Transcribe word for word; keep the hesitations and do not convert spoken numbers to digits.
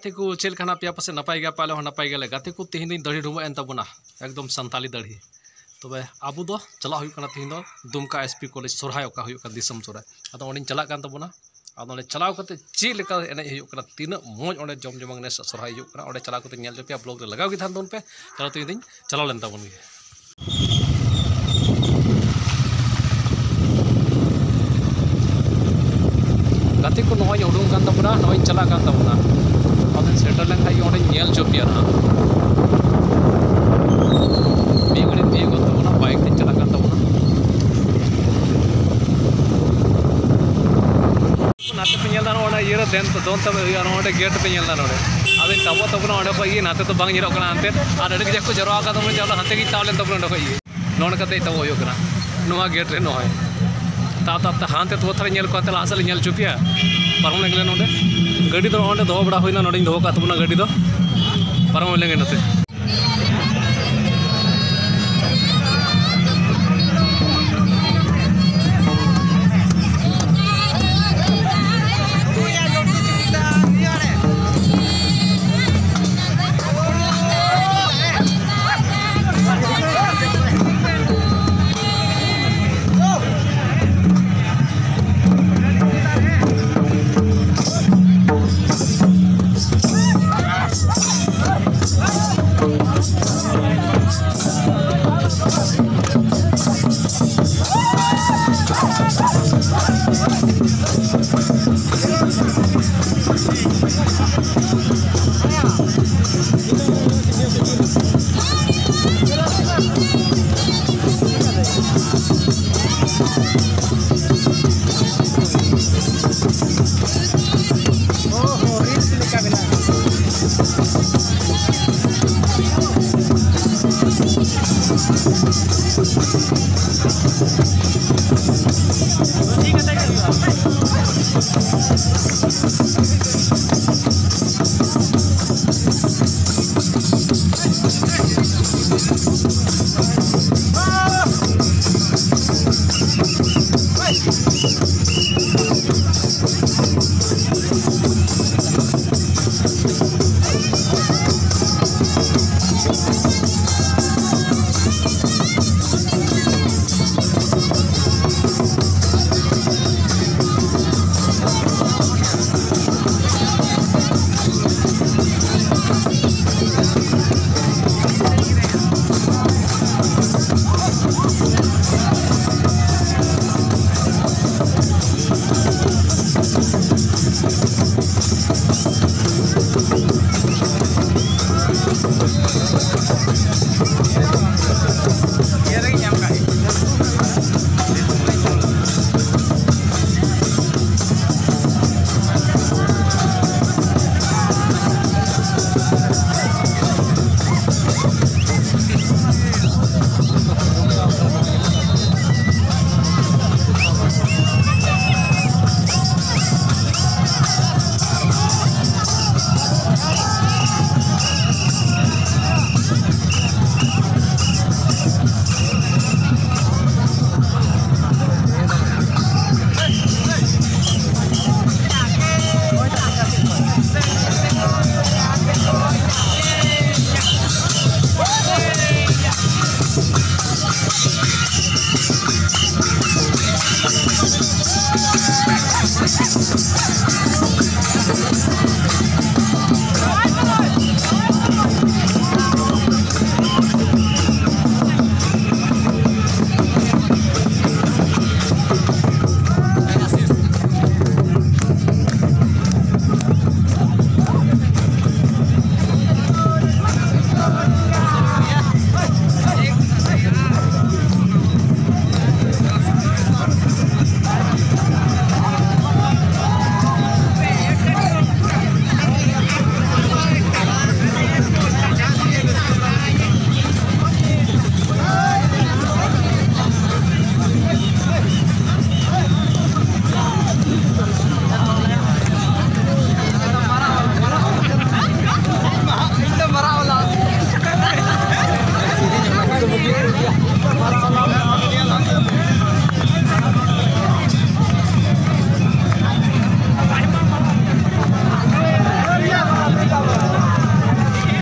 ᱜᱟᱛᱮ ᱠᱚ, ᱪᱮᱫ ᱞᱮᱠᱟ ᱦᱮᱱᱟᱜ ᱯᱮᱭᱟ? ᱯᱟᱥᱮᱡ ᱱᱟᱯᱟᱭ ᱜᱮᱭᱟ ᱯᱮ, ᱟᱞᱮ ᱦᱚᱸ ᱱᱟᱯᱟᱭ ᱜᱮᱭᱟᱞᱮ᱾ ᱜᱟᱛᱮ ᱠᱚ, ᱛᱮᱦᱮᱧ ᱫᱚᱧ ᱫᱟᱲᱦᱤ ᱰᱷᱩᱢᱟᱹᱜ ᱮᱱ ᱛᱟᱵᱚᱱᱟ, ᱮᱠᱫᱚᱢ ᱥᱟᱱᱛᱟᱞᱤ ᱫᱟᱲᱦᱤ᱾ ᱛᱚᱵᱮ ᱟᱵᱚ ᱫᱚ ᱪᱟᱞᱟᱜ ᱦᱩᱭᱩᱜ ᱠᱟᱱᱟ ᱛᱮᱦᱮᱧ ᱫᱚ ᱫᱩᱢᱠᱟ S P college ᱥᱚᱨᱦᱟᱭ, ᱚᱠᱟ ᱦᱩᱭᱩᱜ ᱠᱟᱱᱟ ᱫᱤᱥᱚᱢ ᱥᱚᱨᱦᱟᱭ᱾ ᱟᱫᱚ ᱚᱸᱰᱮᱧ ᱪᱟᱞᱟᱜ ᱠᱟᱱ ᱛᱟᱵᱚᱱᱟ᱾ ᱟᱫᱚ ᱚᱸᱰᱮ ᱪᱟᱞᱟᱣ ᱠᱟᱛᱮ ᱪᱮᱫ ᱞᱮᱠᱟ ᱮᱱᱮᱡ ᱦᱩᱭᱩᱜ ᱠᱟᱱᱟ, ᱛᱤᱱᱟᱹᱜ ᱢᱚᱡᱽ ᱚᱸᱰᱮ ᱡᱚᱢ ᱡᱚᱢᱟᱝ ᱮᱱᱮᱡ ᱥᱚᱨᱦᱟᱭ ᱦᱩᱭᱩᱜ ᱠᱟᱱᱟ, ᱚᱸᱰᱮ ᱪᱟᱞᱟᱣ ᱠᱟᱛᱮ ᱧᱮᱞ ᱦᱚᱪᱚ ᱯᱮᱭᱟ᱾ ᱵᱞᱚᱜ ᱨᱮ ᱞᱟᱜᱟᱣ ᱜᱮ ᱛᱟᱦᱮᱱ ᱛᱟᱵᱚᱱ ᱯᱮ᱾ ᱪᱚᱞᱚ, ᱛᱮᱦᱮᱧ ᱫᱚᱧ ᱪᱟᱞᱟᱣ ᱞᱮᱱ ᱛᱟᱵᱚᱱ ᱜᱮ᱾ ᱜᱟᱛᱮ ᱠᱚ, ᱱᱚᱜᱼᱚᱭ ᱤᱧ ᱩᱰᱩᱝ ᱠᱟᱱ ᱛᱟᱵᱚᱱᱟ, ᱱᱚᱜᱼᱚᱭ ᱤᱧ ᱪᱟᱞᱟᱜ ᱠᱟᱱ ᱛᱟᱵᱚᱱᱟ᱾ ᱟᱫᱚᱧ ᱥᱮᱴᱮᱨ ᱞᱮᱱᱠᱷᱟᱡ ᱜᱮ ᱚᱸᱰᱮᱧ ᱧᱮᱞ ᱦᱚᱪᱚ ᱯᱮᱭᱟ ᱱᱟᱦᱟᱜ᱾ ᱢᱤᱫ ᱜᱷᱟᱹᱲᱤᱡ ᱛᱤᱭᱳᱜ ᱠᱟᱱ ᱛᱟᱵᱚᱱᱟ, ᱵᱟᱭᱤᱠ ᱛᱮᱧ ᱪᱟᱞᱟᱜ ᱠᱟᱱ ᱛᱟᱵᱚᱱᱟ᱾ ᱱᱟᱛᱮ ᱯᱮ ᱧᱮᱞ ᱫᱟ, ᱱᱚᱜᱼᱚ ᱱᱟ ᱤᱭᱟᱹ ᱨᱮ ᱫᱮᱱ, ᱫᱚᱱ ᱛᱟᱵᱚ ᱦᱩᱭᱩᱜᱼᱟ, ᱱᱚᱜᱼᱚ ᱱᱚᱰᱮ ᱜᱮᱴ ᱯᱮ ᱧᱮᱞ ᱫᱟ ᱱᱚᱰᱮ᱾ ᱟᱫᱚᱧ ᱛᱟᱵᱚᱜ ᱛᱟᱵᱚᱱᱟ ᱚᱸᱰᱮ ᱠᱷᱚᱡ ᱜᱮ, ᱱᱟᱛᱮ ᱫᱚ ᱵᱟᱝ ᱧᱮᱞᱚᱜ ᱠᱟᱱᱟ ᱦᱟᱱᱛᱮ, ᱟᱨ ᱟᱹᱰᱤ ᱠᱟᱡᱟᱠ ᱠᱚ ᱡᱟᱨᱣᱟ ᱟᱠᱟᱱ ᱛᱟᱵᱚᱱᱟ, ᱪᱟᱞᱟᱣ ᱦᱟᱱᱛᱮ ᱜᱤᱧ ᱛᱟᱵ ᱞᱮᱱ ᱛᱟᱵᱚᱱᱟ ᱚᱸᱰᱮ ᱠᱷᱚᱡ ᱜᱮ᱾ ᱱᱚᱜᱼᱚ ᱱᱚᱝᱠᱟ ᱫᱮᱡ ᱛᱟᱵᱚ ᱦᱩᱭᱩᱜ ᱠᱟᱱᱟ ᱱᱚᱣᱟ ᱜᱮᱴ ᱨᱮ᱾ ᱱᱚᱜᱼᱚᱭ ᱛᱟᱵ ᱛᱟᱵ ᱛᱮ ᱦᱟᱱᱛᱮ ᱛᱚ ᱛᱷᱚᱲᱟ ᱧᱮᱞ ᱠᱚᱣᱟ, ᱛᱟᱦᱞᱮ ᱞᱟᱦᱟ ᱥᱮᱫ ᱞᱮ ᱧᱮᱞ ᱦᱚᱪᱚ ᱯᱮᱭᱟ᱾ ᱯᱟᱨᱚᱢ ᱞᱮᱱ ᱜᱮᱞᱮ ᱱᱚᱰᱮ, ᱜᱟᱹᱰᱤ ᱫᱚ ᱱᱚᱜᱼᱚ ᱱᱚᱰᱮ ᱫᱚᱦᱚ ᱵᱟᱲᱟ ᱦᱩᱭᱱᱟ, ᱱᱚᱰᱮᱧ ᱫᱚᱦᱚ ᱠᱟᱜ ᱛᱟᱵᱚᱱᱟ ᱜᱟᱹᱰᱤ ᱫᱚ᱾ ᱯᱟᱨᱚᱢ ᱞᱮᱱ ᱜᱮ ᱱᱚᱛᱮ᱾